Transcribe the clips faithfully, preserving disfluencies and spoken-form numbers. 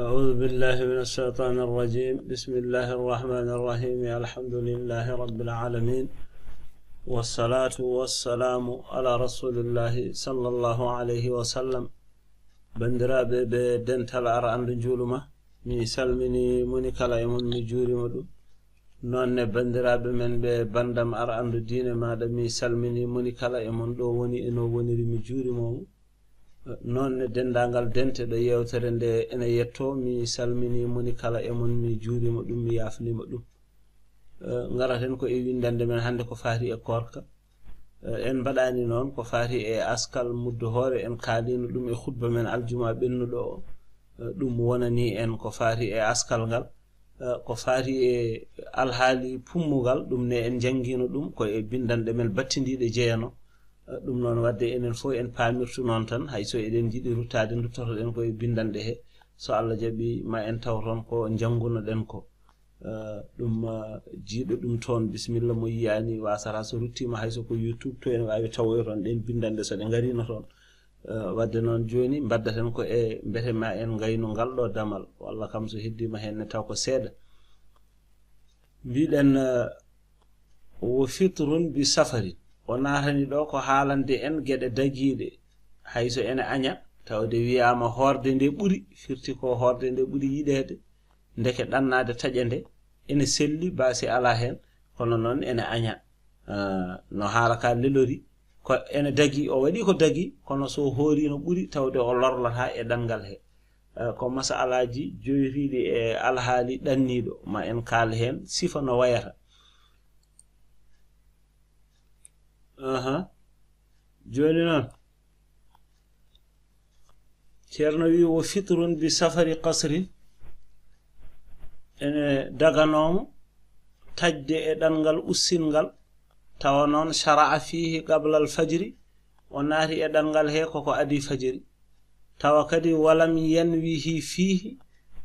أعوذ بالله من الشيطان الرجيم. بسم الله الرحمن الرحيم. الحمد لله رب العالمين. والصلاة والسلام على رسول الله صلى الله عليه وسلم. Banndiraaɓe ɓe dental Ar Anndu Njuuluma, mi salmini moni kala e mon, mi juurima ɗum. Noon ne banndiraaɓe men ɓe banndam Ar Anndu Diine Maaɗa, mi salmini moni kala e mon ɗo woni e no woniri, mi juurima mo. Noon ne denndaangal dente ɗo yeewtere nde ene yetto, mi salmini moni kala e mon, mi juurima ɗum, mi yaafnima ɗum. Eh, ngaraten ko e winndannde men hannde ko faati e koorka. Eh, en mbaɗani noon ko faati e askal muddo hoore, en kaalino ɗum e khutba men aljuma ɓennuɗo o. Eh, ɗum wonani en ko faati e askal ngal. Eh, ko faati e alhaali pummugal, ɗum ne en njanngino ɗum ko e binndanɗe men battindiiɗe jeyano. Eh, ɗum noon waɗde enen fof en paamirtu noon tan, hay so eɗen njiɗi ruttaade, nduttotoɗen ko e binndanɗe he. So Allah jaɓi, ma en taw toon ko njanngunoɗen ko. Eh, ɗum, eh, jiiɗo ɗum toon, bisimilla, mo yiyaani waasata, so ruttiima hay so ko YouTube to, ene waawi tawoyron ɗeen binndanɗe so ɗe ngariino toon. Eh, waɗde noon jooni, mbaddaten ko e mbete ma en ngaynu ngal ɗo damal, walla kam so heddiima heen ne taw ko seeɗa. Mbiɗen, eh, wo fitrun bi safarin. O naatani ɗo ko haalande en geɗe dagiiɗe, hay so ene aña, tawde wiyaama hoorde nde ɓuri, firti ko hoorde nde ɓuri yiɗeede, ndeke ɗannaade taƴa nde ene selli, baasi alaa heen, kono noon ene aña. Ah, no haala ka lelori, ko ene dagi, o waɗi ko dagi, kono so hooriino ɓuri, tawde o lorlataa e ɗanngal he. Eh, ko masalaaji joyriiɗi e alhaali ɗanniiɗo, ma en kaal heen sifa no wayata. Aha. Jooni noon, Ceerno wi, wo fitrun bi safari qasrin, ene daganooma taƴde e ɗanngal ussingal, tawa noon shara'a fiihi qabla al fajri, o naati e ɗanngal he koko adii fajiri, tawa kadi walam yanwihi fiihi,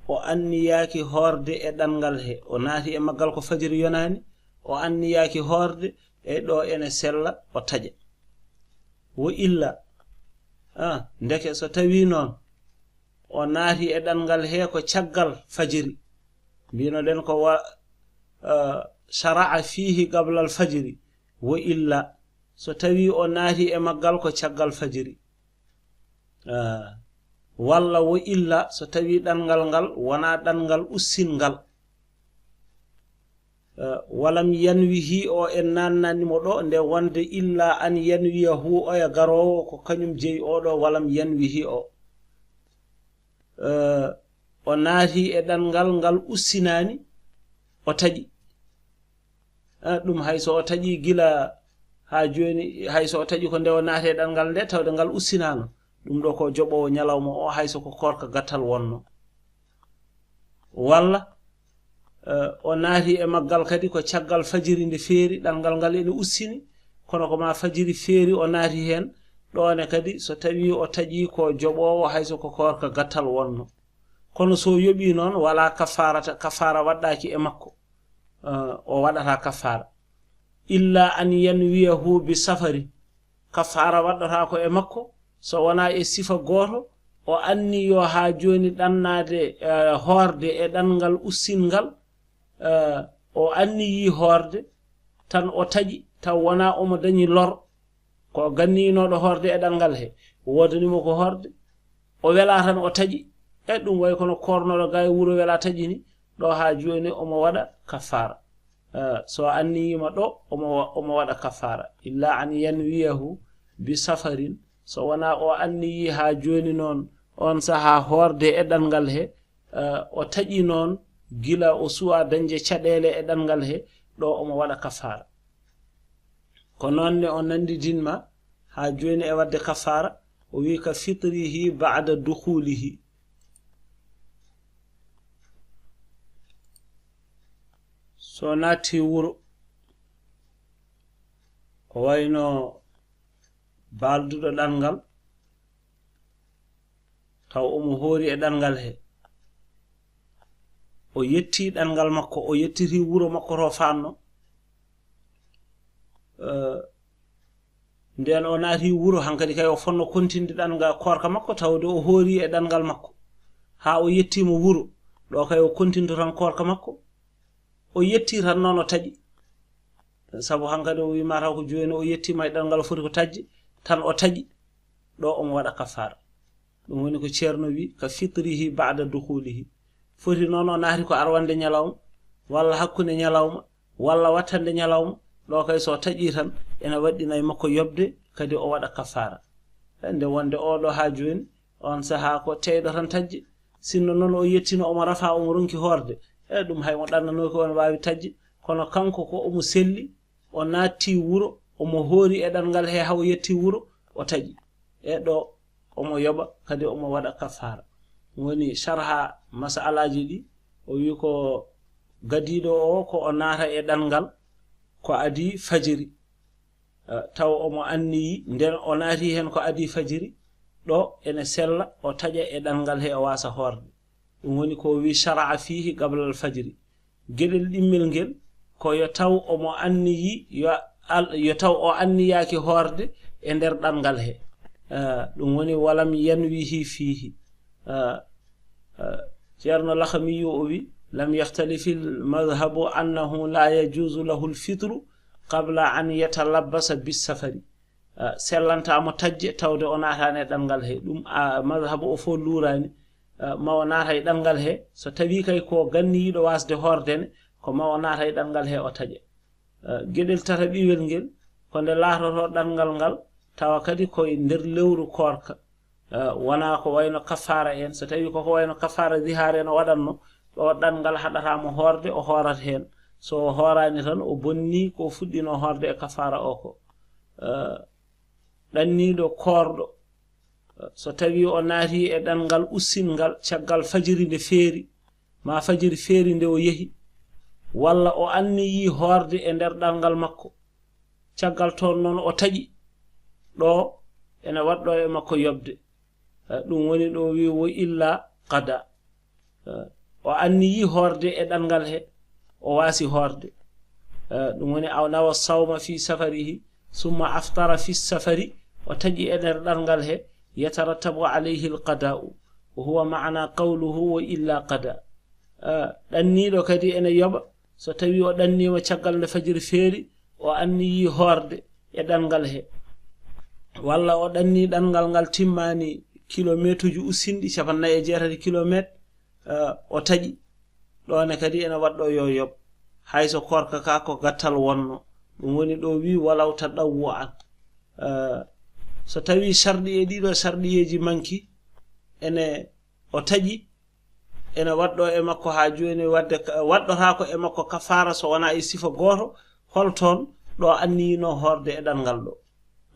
o anniyaaki hoorde e ɗanngal he, o naati e maggal ko fajiri yonaani, o anniyaaki hoorde, e ɗo ene sella, o taƴa. Wo illa, ah, ndeke so tawii noon o naati e ɗanngal he ko caggal fajiri, mbinoɗen ko wa, ah, shara'a fiihi qabla al fajri, wo illa so tawii o naati e maggal ko caggal fajiri, ah, walla wo illa so tawii ɗanngal ngal wonaa ɗanngal ussingal. Eh, walam yanwihi o, en naannani mo ɗo nde wonde illa an yanwiyahu, oya garoowo ko kañum jeyi oɗo walam yanwihi o. Eh, o naati e ɗanngal ngal ussinaani, o taƴi. Eh, ɗum hay so o taƴi gila haa jooni, hay so o taƴi ko nde o naati e ɗanngal nde, tawde ngal ussinaano, ɗum ɗo ko joɓoowo ñalawma o, hay so ko koorka gattal wonno. Walla, eh, o naati e maggal kadi ko caggal fajiri nde feeri, ɗanngal ngal ene ussini, kono ko ma fajiri feeri o naati heen, ɗoone kadi so tawii o taƴii ko joɓoowo, hay so ko koorka gattal wonno. Kono so yoɓii noon, walaa kafaarata, kafaara waɗɗaaki e makko, eh, o waɗataa kafaara. Illa an yanwiyahu bi safari, kafaara waɗɗataa ko e makko, so wonaa e sifa gooto, o anniyo haa jooni ɗannaade, eh, hoorde e ɗanngal ussingal, eh, o anniyii hoorde, tan o taƴi, taw wonaa omo dañi lor, ko ganniinooɗo hoorde e ɗanngal he, woodani mo ko hoorde, o welaa tan o taƴi, e ɗum way kono koornooɗo gaa e wuro welaa taƴi ni, ɗo haa jooni omo waɗa kafaara. Eh, so anniyiima ɗo, omo wa-, omo waɗa kafaara. Illa an yanwiyahu bi safarin, so wonaa o anniyii haa jooni noon, oon sahaa hoorde e ɗanngal he, eh, o taƴi noon gila o suwaa dañde caɗeele e ɗanngal he, ɗo omo waɗa kafaara. Ko noon ne o nanndidin ma haa jooni e waɗde kafaara, o wi ka fitrihi ba'da dukhulihi. So naatti wuro, ko wayno baalduɗo ɗanngal, taw omo hoori e ɗanngal he, o yetti ɗanngal makko, o yettiti wuro makko to fanno. Eh, nden o naati wuro, hankadi kay o fonno kontinde ɗanngal koorka makko, tawde o hoori e ɗanngal makko. haa o yettiima wuro, ɗo kay o kontinto tan koorka makko. O yetti tan noon o taƴi. Sabu hankadi o wii mataw ko jooni o yettiima e ɗanngal o foti ko taƴde, tan o taƴi, ɗo omo waɗa kaffaara. Ɗum woni ko Ceerno wii, ka fitrihi ba'da dukhulihi. Foti noon o naati ko arwande ñalawma, walla hakkunde ñalawma, walla wattande ñalawma, ɗo kay so taƴi tan, ene waɗɗina e makko yoɓde, kadi o waɗa kaffaara. E nde wonde oɗo haa jooni, on sahaa ko teyɗo tan taƴi. Sinno noon o yettino, omo rafa, omo ronki hoorde, e ɗum hay mo ɗannanooki on waawi taƴde. Kono kanko ko omo selli, o naatti wuro, omo hoori e ɗanngal he haa o yetti wuro, o taƴi. E ɗo omo yoɓa, kadi omo waɗa kaffaara. Woni sharha masalaaji ɗi, o wii ko gadiiɗo o, ko o naata e ɗanngal ko adii fajiri. Eh, taw omo anniyi, nden o naati heen ko adii fajiri, ɗo ene sella, o taƴa e ɗanngal he o waasa hoorde. Ɗum woni ko wii shara'a fiihi qabla al fajri. Geɗel ɗimmel ngel, ko yo taw omo anniyi, yo al-, yo taw o anniyaaki hoorde e nder ɗanngal he. Eh, ɗum woni walam yanwihi fiihi. Eh, eh, Ceerno Laxamiyu o wi, lam yaxtalifil madhabu annahu la yajuuzu lahu al fitru qabla an yatalabbasa bis safari. Eh, sellantaa mo taƴde tawde o naataani e ɗanngal he. Ɗum, ah, madhabu o fof luuraani. Eh, ma o naata e ɗanngal he, so tawii kay ko ganniyiiɗo waasde hoorde ne, ko ma o naata e ɗanngal he o taƴa. Eh, geɗel tataɓiwel ngel, ko nde laatotoo ɗanngal ngal, tawa kadi ko e nder lewru koorka. Eh, wonaa ko wayno kaffaara en, so tawii ko ko wayno kaffaara zihaar en o waɗatno, ɗo ɗanngal haɗataa mo hoorde, o hoorat heen. So o hooraani tan, o bonnii ko fuɗɗinoo hoorde e kaffaara o ko. Eh, ɗanniiɗo koorɗo, so tawii o naati e ɗanngal ussinngal caggal fajiri nde feeri, ma fajiri feeri nde o yehi, walla o anniyii hoorde e nder ɗanngal makko, caggal toon noon o taƴi, ɗo ene waɗɗo e makko yoɓde. Eh, ɗum woni ɗo wii wo illa qada. Eh, o anniyii hoorde e ɗanngal he, o waasi hoorde. Eh, ɗum woni aw nawa sawma fi safarihi, summa aftara fi safari, o taƴi e nder ɗanngal he, yatarattabu alayhi al qada'u, wa huwa ma'na qawluhu wa illa qada. Eh, ɗanniiɗo kadi ene yoɓa, so tawii o ɗanniima caggal nde fajiri feeri, o anniyii hoorde e ɗanngal he, walla o ɗannii ɗanngal ngal timmaani kilomeetuuji ussinɗi, cappanɗe nayi e jeetati kilomeet, eh, o taƴi, ɗo ne kadi ene waɗɗo yo yoɓ, hay so koorka ka ko gattal wonno. Ɗum woni ɗo wii walaw tadawwu'an. Eh, so tawii sarɗi e ɗiɗo sarɗiyeeji manki, ene o taƴi, ene waɗɗo e makko haa jooni, waɗde ka-, waɗɗotaako e makko kafaara so wonaa e sifa gooto, hol toon ɗo anniyino hoorde e ɗanngal ɗo?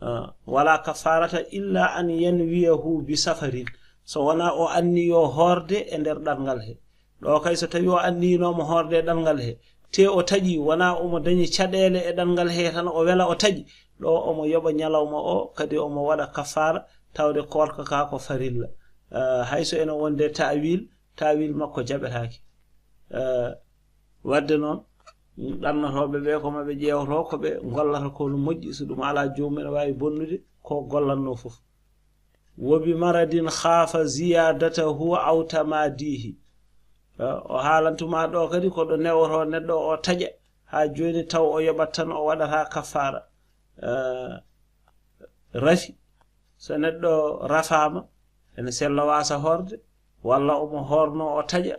Ah, wala kafarata illa an yanwiyahu bi safarin. So wonaa o anniyo hoorde e nder ɗanngal he. Ɗo kay so tawii o anniyinooma hoorde e ɗanngal he, te o taƴi, wonaa omo dañi caɗeele e ɗanngal he tan o wela o taƴi, ɗo omo yoɓa ñalawma o, kadi omo waɗa kafaara, tawde koorka ka ko farilla. Ah, hay so ene wonde ta'wil, ta'wil makko jaɓetaake. Ah, waɗde noon, ɗannotooɓe ɓe ko maɓe ƴeewto ko ɓe ngollata ko no moƴƴi, so ɗum alaa joomum ene waawi bonnude ko gollatnoo fof. Wo bi maradin khaafa ziyadatahu aw tamadihi. Eh, o haalantuma ɗo kadi ko ɗo newoto neɗɗo o taƴa, haa jooni taw o yoɓat tan o waɗata kafaara. Eh, rafi, so neɗɗo rafaama, ene sella waasa hoorde, walla omo hoorno o taƴa,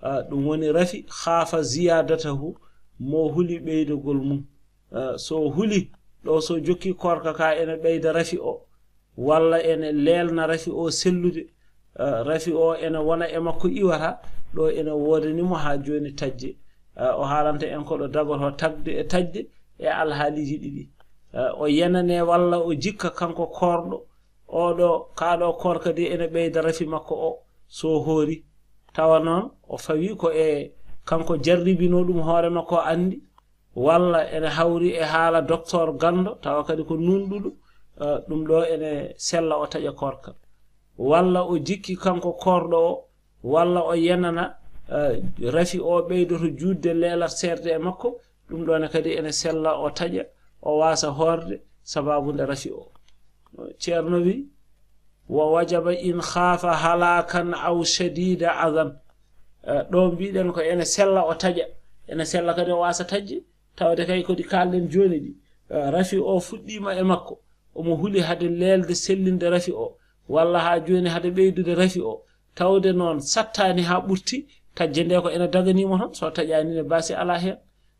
eh, ɗum woni rafi khaafa ziyadatahu, mo huli ɓeydogol mum. Eh, so huli ɗo, so jokki koorka ka ene ɓeyda rafi o, walla ene leelna rafi o sellude, eh, rafi o ene wona e makko iwata, ɗo ene woodani mo haa jooni taƴde. Eh, o haalanta en ko ɗo dagoto tagde e taƴde e alhaaliiji ɗiɗi. Eh, o yenane walla o jikka kanko koorɗo, oɗo, kaa ɗo koorka de ene ɓeyda rafi makko o, so hoori. Tawa noon o fawi ko e kanko jarribino ɗum hoore makko anndi, walla ene hawri e haala doktor ganndo, tawa kadi ko nunɗuɗo, eh, ɗum ɗo ene sella o taƴa koorka. Walla o jikki kanko koorɗo o, walla o yenana, eh, rafi o ɓeydoto juutde leelat seerde e makko, ɗum ɗo ne kadi ene sella o taƴa, o waasa hoorde sababu nde rafi o. Ceerno wi, Wa wajaba in khaafa halakan aw shadida adan. Eh, ɗo mbiɗen ko ene sella o taƴa, ene sella kadi o wasa taƴde, tawde kay ko ɗi kalɗen jooni ɗi. Eh, rafi o fuɗɗiima e makko, omo huli hade leelde sellinde rafi o, walla haa jooni hade ɓeydude rafi o, tawde noon sattaani haa ɓurti, taƴde nde ko ene daganiimo toon, so taƴaani ne baasi alaa heen.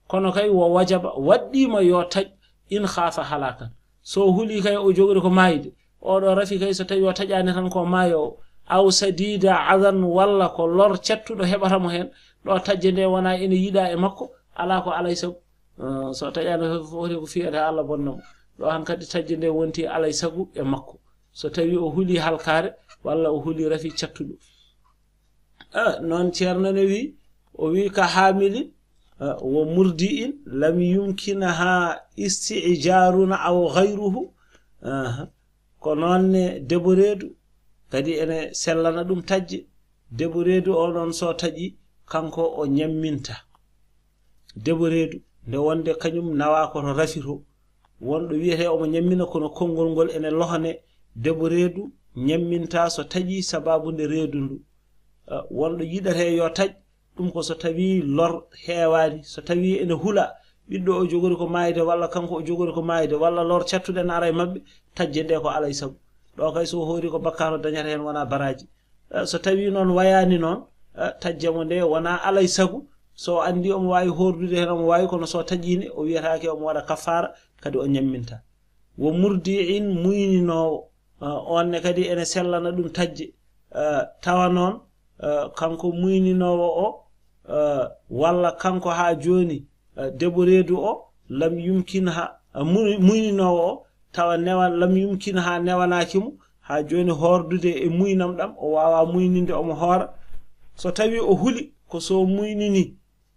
Kono kay wo wajaba, waɗɗiima yo taƴ, in khaafa halakan. So huli kay o jogori ko maayde, oɗo rafi kay so tawi o taƴaani tan ko maayo o. Aw sadida adan, walla ko lor cattuɗo heɓata mo heen, ɗo taƴde nde wona ene yiɗa e makko, alaa ko alay sago. Eh, so taƴaani fof foti ko fiyata Allah bonna mo. Ɗo hankadi taƴde nde wonti alay sago e makko. So tawi o huli halkaare, walla o huli rafi cattuɗo. Eh, noon Ceerno ne wi, o wi ka haamilin, eh, wo murdi'in lam yumkinha isti'jarun aw ghayruhu. Aha. Ko noon ne deboreedu, kadi ene sellana ɗum taƴde. Deboreedu o noon so taƴi, kanko o ñamminta. Deboreedu, nde wonde kañum nawa ko to rafi to. Wonɗo wiyete omo ñammina, kono konngol ngol ene lohane deboreedu ñamminta so taƴi sababu nde reedu ndu. Eh, wonɗo yiɗate yo taƴ, ɗum ko so tawi lor heewaani, so tawi ene hula, ɓiɗɗo o jogori ko maayde, walla kanko o jogori ko maayde, walla lor cattuɗe ene ara e maɓɓe, taƴde nde ko alay sago. Ɗo kay so hoori ko bakkaaro dañata heen wona baraaji. Eh, so tawi noon wayaani noon, eh, taƴde mo nde wona alay sago. So o anndi omo waawi hoordude heen, omo waawi, kono so taƴiine, o wiyataake omo waɗa kaffaara, kadi o ñamminta. Wo murdi'in, muyninoowo, eh, oon ne kadi ene sellana ɗum taƴde. Eh, tawa noon, eh, kanko muyninoowo o, eh, walla kanko haa jooni, eh, deboreedu o, lam yumkinha, eh, mu-, muyninoowo o, tawa newa-, lam yumkinha, newanaaki mo, haa jooni hoordude e muynam ɗam, o waawa muyninde, omo hoora. So tawi o huli, ko so muynini,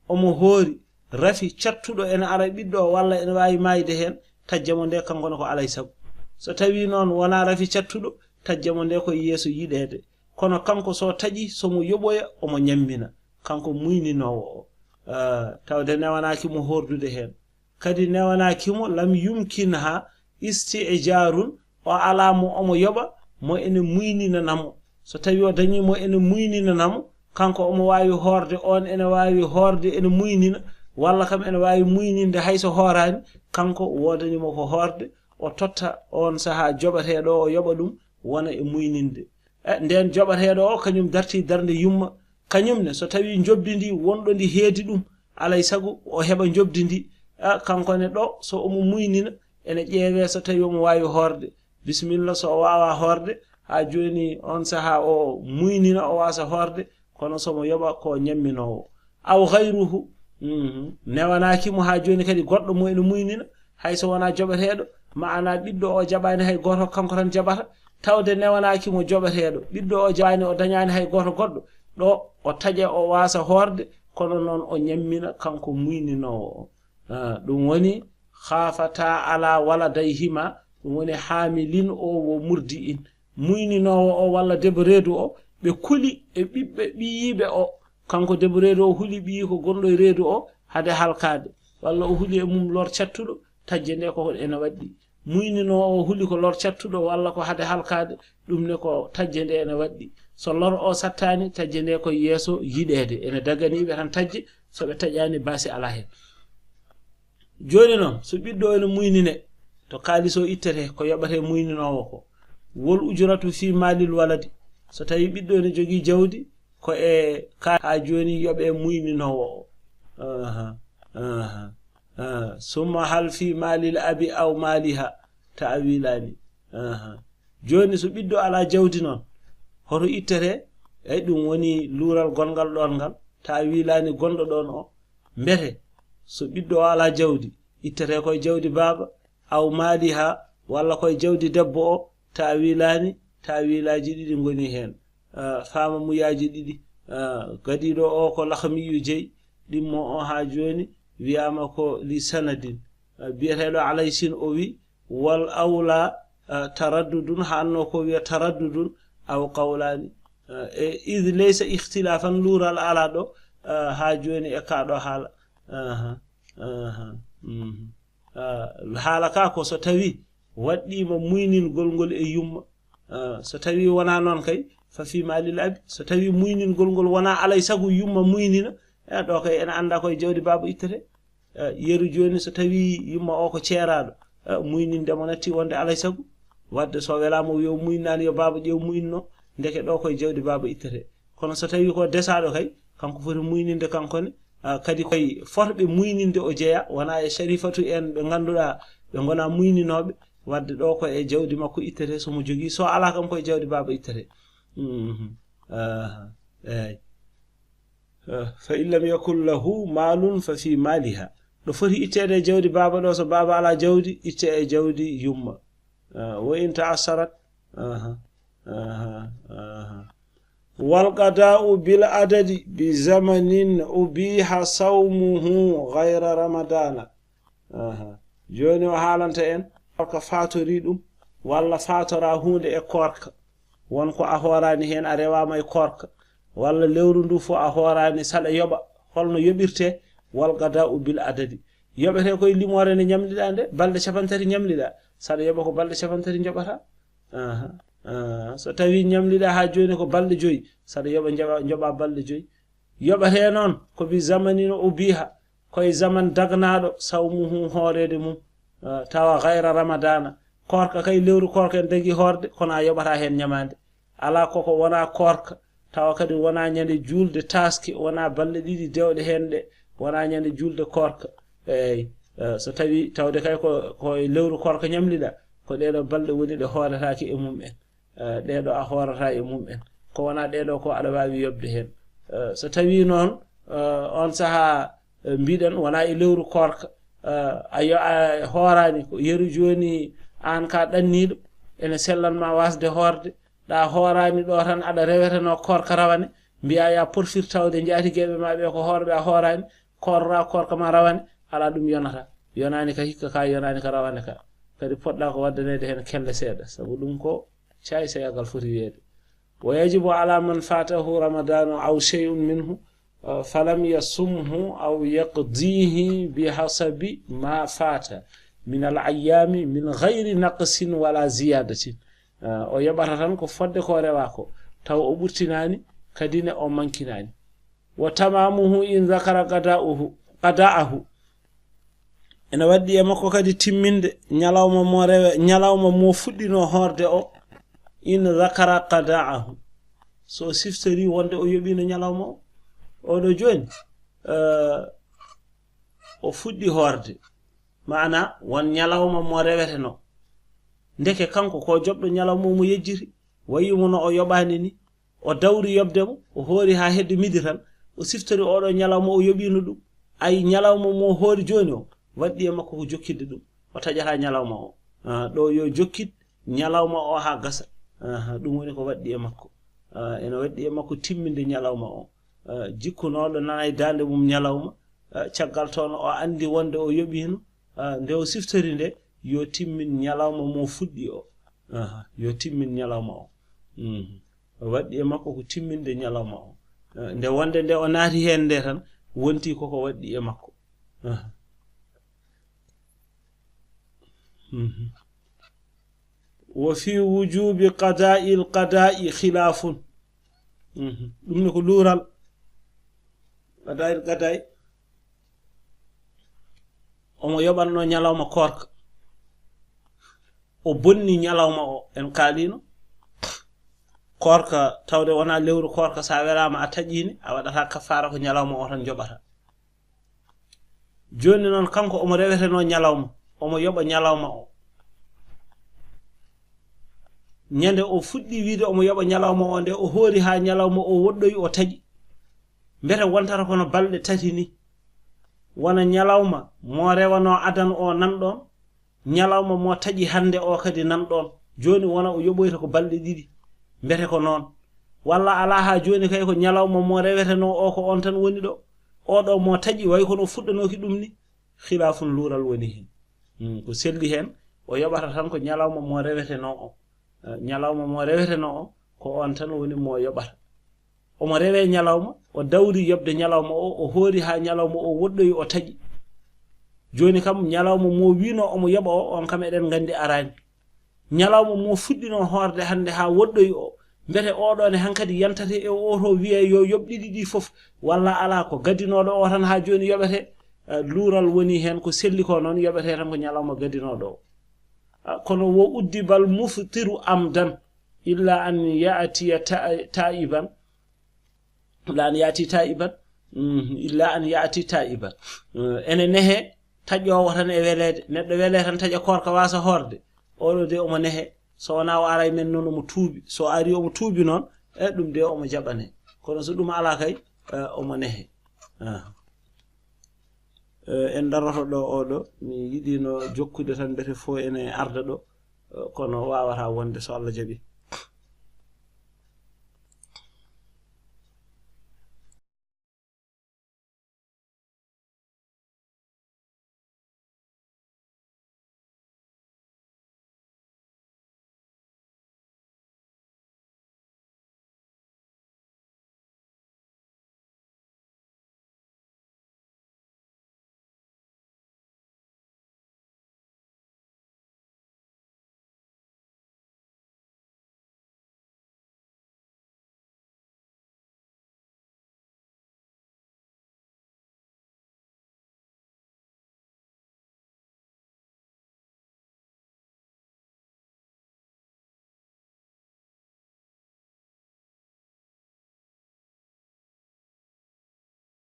omo hoori, rafi cattuɗo ene ara ɓiɗɗo o, walla ene waawi maayde heen, taƴde mo nde, kanko ne ko alay sago. So tawi noon wona rafi cattuɗo, taƴde mo nde ko yeeso yiɗeede. Kono kanko so taƴi, so mo yoɓoya, omo ñammina. Kanko muyninoowo o. Ah, tawde newanaaki mo hoordude heen. Kadi newanaaki mo, lam yumkinha isti'jarun, o alaa mo omo yoɓa, mo ene muyninana mo. So tawi o dañi mo ene muyninana mo, kanko omo waawi hoorde, oon ene waawi hoorde, ene muynina, walla kam ene waawi muyninde hay so hooraani, kanko woodani mo ko hoorde, o totta oon sahaa joɓateeɗo o, o yoɓa ɗum, wona e muyninde. E, ndeen joɓateeɗo o, kañum dartii darnde yumma. Kañum ne, so tawi njoɓdi ndi, wonɗo ndi heedi ɗum, alay sago o heɓa njoɓdi ndi. A, kanko ne ɗo, so omo muynina, ene ƴeewee so tawi omo waawi hoorde. Bisimilla, so o waawaa hoorde, haa jooni oon sahaa o muynina, o waasa hoorde, kono so mo yoɓa ko ñamminoowo. Aw ghayruhu, mhm, newanaaki mo haa jooni kadi goɗɗo mo ene muynina, hay so wonaa joɓeteeɗo, maanaa ɓiɗɗo o jaɓaani hay gooto, kanko tan jaɓata, tawde newanaaki mo joɓeteeɗo, ɓiɗɗo o jaɓaani, o dañaani hay gooto goɗɗo, ɗo o taƴa, o waasa hoorde, kono noon o ñammina kanko muyninoowo o. Ah, ɗum woni, khafata ala waladayhima, ɗum woni haamilin o wo murdi'in. Muyninoowo o walla debo reedu o, ɓe kuli e ɓiɓɓe ɓiyiiɓe o. Kanko debo reedu o huli ɓiyiiko gonɗo e reedu o hade halkaade, walla o huli e mum lor cattuɗo, taƴde nde ko ene waɗɗi. Muyninoowo o huli ko lor cattuɗo walla ko hade halkaade, ɗum ne ko taƴde nde ene waɗɗi. So lor o sattaani, taƴde nde ko yeeso yiɗeede, ene daganii ɓe tan taƴde, so ɓe taƴaani baasi alaa heen. Jooni noon, so ɓiɗɗo ene muynine, to kaalis o ittete, ko yoɓate muyninoowo ko. Wol ujratu fi maalil waladi. So tawi ɓiɗɗo ene jogii jawdi, ko e ka-, haa jooni yoɓe muyninoowo o. Aha, aha, aha. Summa hal fi maalil abi aw maaliha ta'wilaani. Aha. Jooni so ɓiɗɗo alaa jawdi noon, hoto ittete? Eyi, ɗum woni luural gonngal ɗoon ngal. Ta'wilaani gonɗo ɗoon o. Mbete, so ɓiɗɗo o alaa jawdi, ittete koye jawdi baaba, aw maaliha, walla koye jawdi debbo o, ta'wilaani, ta'wilaaji ɗiɗi ngoni heen. Ah, faama muyaaji ɗiɗi. Ah, gadiiɗo o ko Laxmiyu jeyi, ɗimmo o haa jooni wiyaama ko li sanadin. Ah, biyeteeɗo Alaysin o wi, wal awla, ah, taraddudun, hanno ko wiya taraddudun, aw qawlaani. Ah, e, id laysa ikhtilafan, luural alaa ɗo, ah, haa jooni e kaa ɗo haala. Aha, aha, mhm. Ah, haala ka ko so tawi waɗɗiima muyningol ngol e yumma, Ah, so tawi wona noon kay, fa fi malil abi. So tawi muyningol ngol wona alay sago yumma muynina, eh, ɗo kay ene annda koye jawdi baaba ittete. Eh, yeru jooni so tawi yumma o ko ceeraɗo, eh, muyninde mo natti wonde alay sago. Wadde so welama o wiya o muynani yo baaba ƴeew muynno, ndeke ɗo koye jawdi baaba ittete. Kono so tawi ko desaɗo kay, kanko foti muyninde kanko ne, ah, kadi koye fotɓe muyninde o jeeya, wona e sharifatu en ɓe ngannduɗaa ɓe ngona muyninoɓe, wadde ɗo ko e jawdi makko ittete, so mo jogii, so ala kam koye jawdi baaba ittete. Mhm. Ah, eyyi. Ah, fa in lam yakun lahu malun fa fi maliha. Ɗo foti ittede e jawdi baaba ɗo, so baaba ala jawdi, itte e jawdi yumma. Ah, wa in ta'assarat. Aha, aha, aha. Wal qada'u bil adadi bi zamanin ubiha sawmuhu ghayra ramadana. Aha. Jooni o haalanta en koorka fatori ɗum, walla fatora huunde e koorka. Won ko a hoorani heen, a rewama e koorka, walla lewru ndu fof a hoorani, saɗa yoɓa. Holno yoɓirte? Wal qada'u bil adadi. Yoɓete koye limoore nde ñamliɗa nde, balɗe capantati ñamliɗa. Saɗa yoɓa ko balɗe capantati njoɓata. Aha, aha. So tawi ñamliɗa ha jooni ko balɗe joyi, saɗa yoɓa njoɓa, njoɓa balɗe joyi. Yoɓete noon ko bi zamanin ubiha, koye zaman dagnaɗo sawmuhu hoorede mum, ah, tawa ghayra ramadana. Koorka kay, lewru koorka en dagi hoorde, kono a yoɓata heen ñamaande. Ala koko wona koorka, tawa kadi wona ñande julde taaske, wona balɗe ɗiɗi dewɗe heen ɗe, wona ñande julde koorka. Eyyi, eh, so tawi tawde kay ko, ko e lewru koorka ñamliɗa, ko ɗeɗo balɗe woni ɗe hooretaake e mum en. Eh, ɗeɗo a hoorata e mum en. Ko wona ɗeɗo ko aɗa wawi yoɓde heen. Eh, so tawi noon, eh, on saaha, eh, mbiɗen wona e lewru koorka, eh, a yo-, a hoorani ko yeru jooni, an ka ɗanniɗo, ene sellan ma wasde hoorde, ɗa hoorani ɗo tan aɗa reweteno koorka rawane, mbiya ya porfir tawde njaatigeɓe ma ɓe ko hoorɓe a hoorani, koorra koorka ma rawane, ala ɗum yonata. Yonani ka hikka ka, yonani ka rawane ka. Kadi poɗɗa ko waddanede heen kelle seeɗa, sabu ɗum ko caay seyagal foti wiyeede. Wa yajibu ala man fatahu ramadanu aw shay'un minhu, uh, falam yasumhu aw yaqdihi bihasabi ma fata min al ayyami min ghayri naqsin wala ziyadatin. Uh, o yoɓata tan ko fodde ko rewa ko, taw o ɓurtinani, kadi ne o mankinani. Wa tamamuhu in zakara qada'uhu, qada'ahu. Ene waɗɗi e makko kadi timminde ñalawma mo rewe, ñalawma mo fuɗɗino hoorde o, in zakara qada'ahu. So siftori wonde o yoɓino ñalawma o, oɗo jooni, eh, o fuɗɗi hoorde. Maana won ñalawma mo reweteno. Ndeke kanko ko joɓɗo ñalawma o mo yejjiti, wayi mo no o yoɓani ni. O dawri yoɓde mo, o hoori haa hedde midi tan, o siftori oɗo ñalawma o yoɓino ɗum. Ay, ñalawma mo hoori jooni o, waɗɗi e makko ko jokkitde ɗum. O taƴata ñalawma o. Ah, ɗo yo jokkit ñalawma o haa gasa. Aha, ɗum woni ko waɗɗi e makko. Ah, ene waɗɗi e makko timminde ñalawma o. Ah, jikkunooɗo nana e daande mum ñalawma, ah, caggal toon o anndi wonde o yoɓino, ah, nde o siftori nde, yo timmin ñalawma mo fuɗɗi o. Aha, yo timmin ñalawma o. Mhm. O waɗɗi e makko ko timminde ñalawma o. Eh, nde wonde nde o naati heen nde tan, wonti koko waɗɗi e makko. Aha. Mhm. Wa fi wujubi qada'il qada'i khilafun. Mhm. Ɗum ne ko luural. Qada'il qada'i. Omo yoɓanno ñalawma koorka. O bonni ñalawma o, en kaalino. Koorka, tawde wona lewru koorka, sa welama a taƴini, a waɗata kaffara, ko ñalawma o tan joɓata. Joni noon, kanko omo reweteno ñalawma, omo yoɓa ñalawma o. Ñande o fuɗɗi wiide omo yoɓa ñalawma o, nde o hoori ha ñalawma o woɗɗoyi, o taƴi. Mbete wontata kono balɗe tati ni. Wona ñalawma mo rewano adan o nan ɗon, ñalawma mo taƴi hande o kadi nan ɗon. Joni wona o yoɓoyta ko balɗe ɗiɗi. Mbete ko noon. Walla ala ha joni kay ko ñalawma mo reweteno o ko on tan woni ɗo. Oɗo mo taƴi way kono o fuɗɗanoki ɗum ni. Khilafun, luural woni hen. Hmm, ko selli hen, o yoɓata tan ko ñalawma mo reweteno o. Eh, ñalawma mo reweteno o, ko on tan woni mo yoɓata. Omo rewe ñalawma, o dawri yoɓde ñalawma o, o hoori ha ñalawma o woɗɗoyi, o taƴi. Joni kam, ñalawma mo wino omo yoɓa o, on kam eɗen gandi arani. Ñalawma mo fuɗɗinoo hoorde hannde haa woɗɗoyi o, mbete oɗo ne hankadi yantata e oto wiye yo yoɓ ɗiɗi ɗi fof, walla alaa, ko gadinooɗo o tan haa jooni yoɓete? Eh, luural woni heen, ko selli ko noon yoɓete tan ko ñalawma gadinooɗo o. Ah, kono wo uddiba al muftiru amdan illa an yaatiya ta-, taiban, illa an yaati taiban. Mm, illa an yaati taiban. Eh, ene nehe taƴoowo tan e weleede. Neɗɗo wele tan taƴa koorka waasa hoorde. Oɗo de omo nehe. So wonaa o aray men noon omo tuubi. So ari omo tuubi noon, e ɗum de omo jaɓane. Kono so ɗum alaa kay, eh, omo nehe. Ah. Eh, en daroto ɗo oɗo. Mi yiɗino jokkude tan mbete fof ene arda ɗo. Eh, kono waawata wonde so Allah jaɓi.